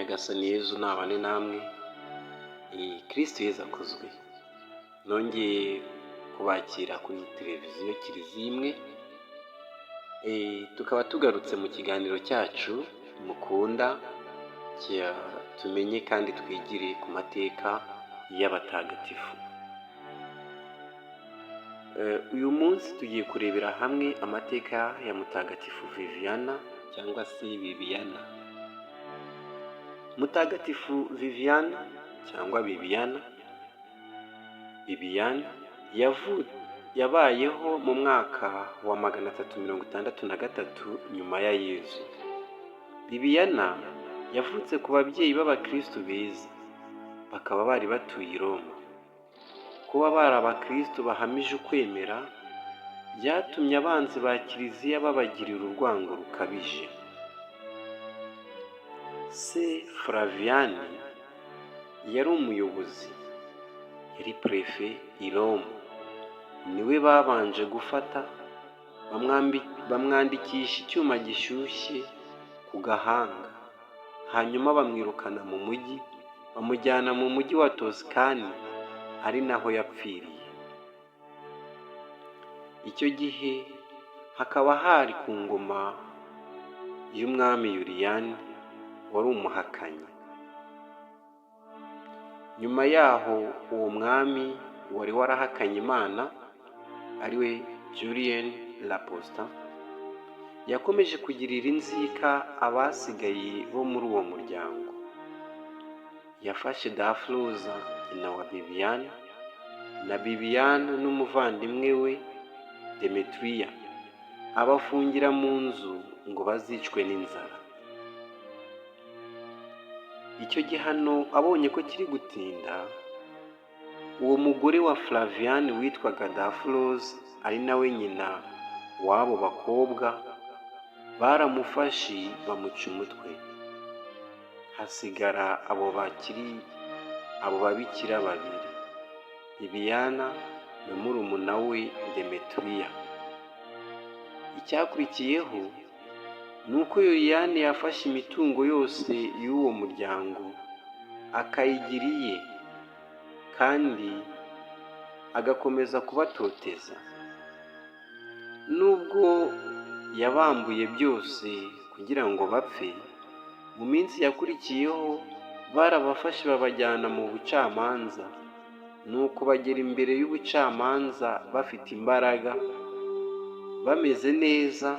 Nyagasani Yezu nabane namwe, Kristu Yezu akuzwe. Nongeye kubakira kuri televiziyo Kiliziya Imwe, tukaba tugarutse mu kiganiro cyacu mukunda, tumenye kandi twigire ku mateka y'abatagatifu. Uyu munsi tugiye kurebera hamwe amateka ya Mutagatifu Viviana cyangwa se Bibiyana. Mutagatifu Viviana cyangwa Bibiyana, Bibiyana yabayeho mu mwaka wa 363 nyuma ya Yezu. Bibiyana yavutse ku babyeyi b'abakristu beza, bakaba bari batuye i Roma. Kuba bari abakristu bahamije ukwemera, byatumye abanzi ba Kiliziya babagirira urwango rukabije. Se Flaviyani yari umuyobozi, yari perefe i Roma. Niwe babanje gufata, bamwandikisha icyuma gishyushye ku gahanga, hanyuma bamwirukana mu mujyi, bamujyana mu mujyi wa Tosikani, ari naho yapfiriye. Icyo gihe hakaba hari ku ngoma y'umwami Yuliyani wari umuhakanyi. Nyuma yaho uwo mwami wari warahakanye Imana, ariwe Julien l'Apostat, yakomeje kugirira inzika abasigaye bo muri uwo muryango. Yafashe Dafroza nyina wa Bibiyana na Bibiyana n'umuvandimwe we Demetiriya, abafungira mu nzu ngo bazicwe n'inzara. Icyo gihano abonye ko kiri gutinda, uwo mugore wa Flaviyani witwaga Dafroza, ari nawe nyina w'abo bakobwa, baramufashe bamuca umutwe. Hasigara abo bakiri abo babikira babiri, Bibiyana na murumuna we Demetiriya. Icyakurikiyeho ni uko Yuliyani yafashe imitungo yose y'uwo muryango akayigira iye, kandi agakomeza kubatoteza. Nubwo yabambuye byose kugira ngo bapfe, mu minsi yakurikiyeho barabafashe babajyana mu bucamanza, nuko bagera imbere y'ubucamanza bafite imbaraga, bameze neza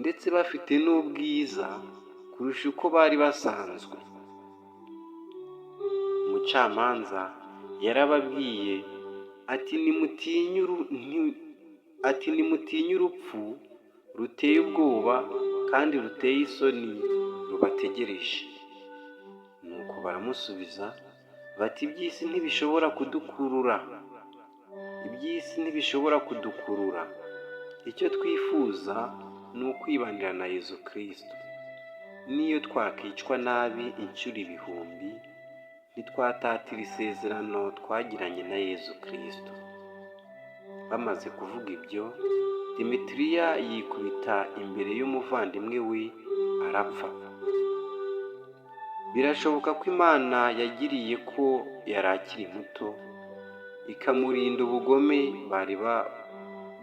ndetse bafite n'ubwiza kurusha uko bari basanzwe. Umucamanza yarababwiye ati nimutinye urupfu ruteye ubwoba kandi ruteye isoni rubategereje. Nuko baramusubiza bati iby'isi ntibishobora kudukurura, iby'isi ntibishobora kudukurura, icyo twifuza ni ukwibanira na Yezu Kristu. N'iyo twakicwa nabi inshuro ibihumbi, ntitwatatira isezerano twagiranye na Yezu Kristu. Bamaze kuvuga ibyo, Demetiriya yikubita imbere y'umuvandimwe we arapfa. Birashoboka ko Imana yagiriye ko yari akiri muto, ikamurinda ubugome bari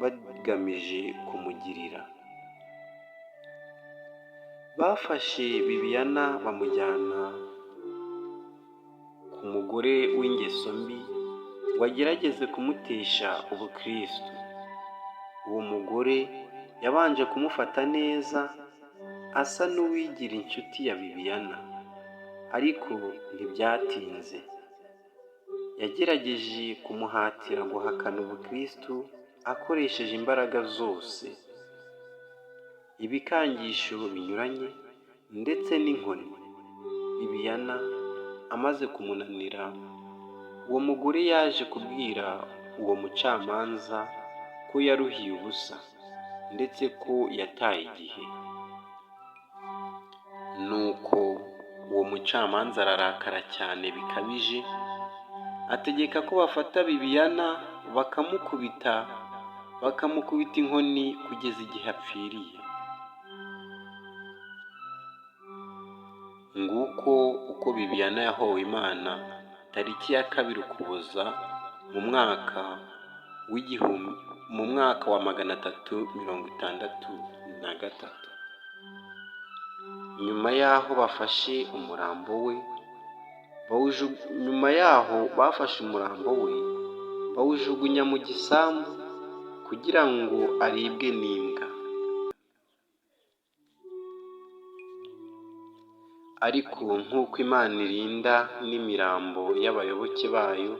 bagamije kumugirira. Bafashe Bibiyana bamujyana ku mugore w'ingeso mbi ngo agerageze kumutesha ubukristu. Uwo mugore yabanje kumufata neza, asa n'uwigira inshuti ya Bibiyana, ariko ntibyatinze. Yagerageje kumuhatira guhakana ubukristu akoresheje imbaraga zose, ibikangisho binyuranye ndetse n'inkoni. Bibiyana amaze kumunanira, uwo mugore yaje kubwira uwo mucamanza ko yaruhiye ubusa ndetse ko yataye igihe. Nuko uwo mucamanza ararakara cyane bikabije, ategeka ko bafata Bibiyana bakamukubita, bakamukubita inkoni kugeza igihe apfiriye. Nguko uko Bibiyana yahowe Imana tariki ya 2 Ukuboza mu mwaka wa 363. Nyuma y'aho bafashe umurambo we bawujugunya mu gisambu kugira ngo aribwe n'imbwa. Ariko nk'uko Imana irinda n'imirambo y'abayoboke bayo,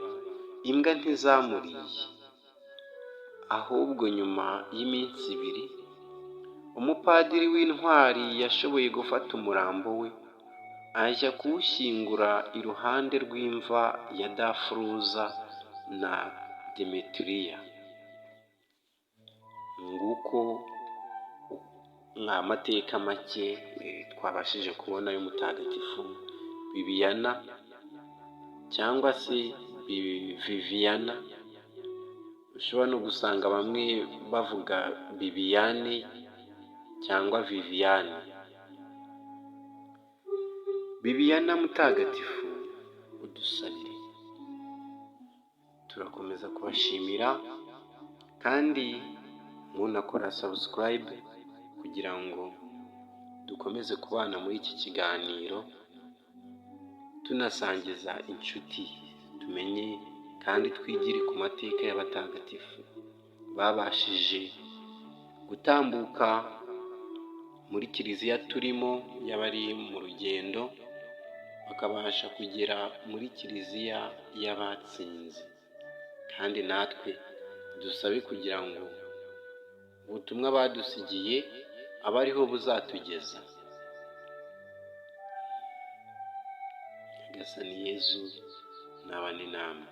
imbwa ntizamuriye. Ahubwo nyuma y'iminsi 2, umupadiri w'intwari yashoboye gufata umurambo we, ajya kuwushyingura iruhande rw'imva ya Dafuruza na Demetiriya. Nguko amateka make twabashije kubona y'umutagatifu Bibiyana cyangwa se Viviyana. Ushobora no gusanga bamwe bavuga Bibiyane cyangwa Viviyane. Bibiyana mutagatifu udusabire. Turakomeza kubashimira kandi munakora subscribe kugira ngo dukomeze kubana muri iki kiganiro, tunasangiza inshuti, tumenye kandi twigire ku mateka y'abatagatifu babashije gutambuka muri kiliziya turimo y'abari mu rugendo, bakabasha kugera muri kiliziya y'abatsinze. Kandi natwe dusabe kugira ngo ubutumwa badusigiye abe ariho buzatugeza. Nyagasani Yezu nabane namwe.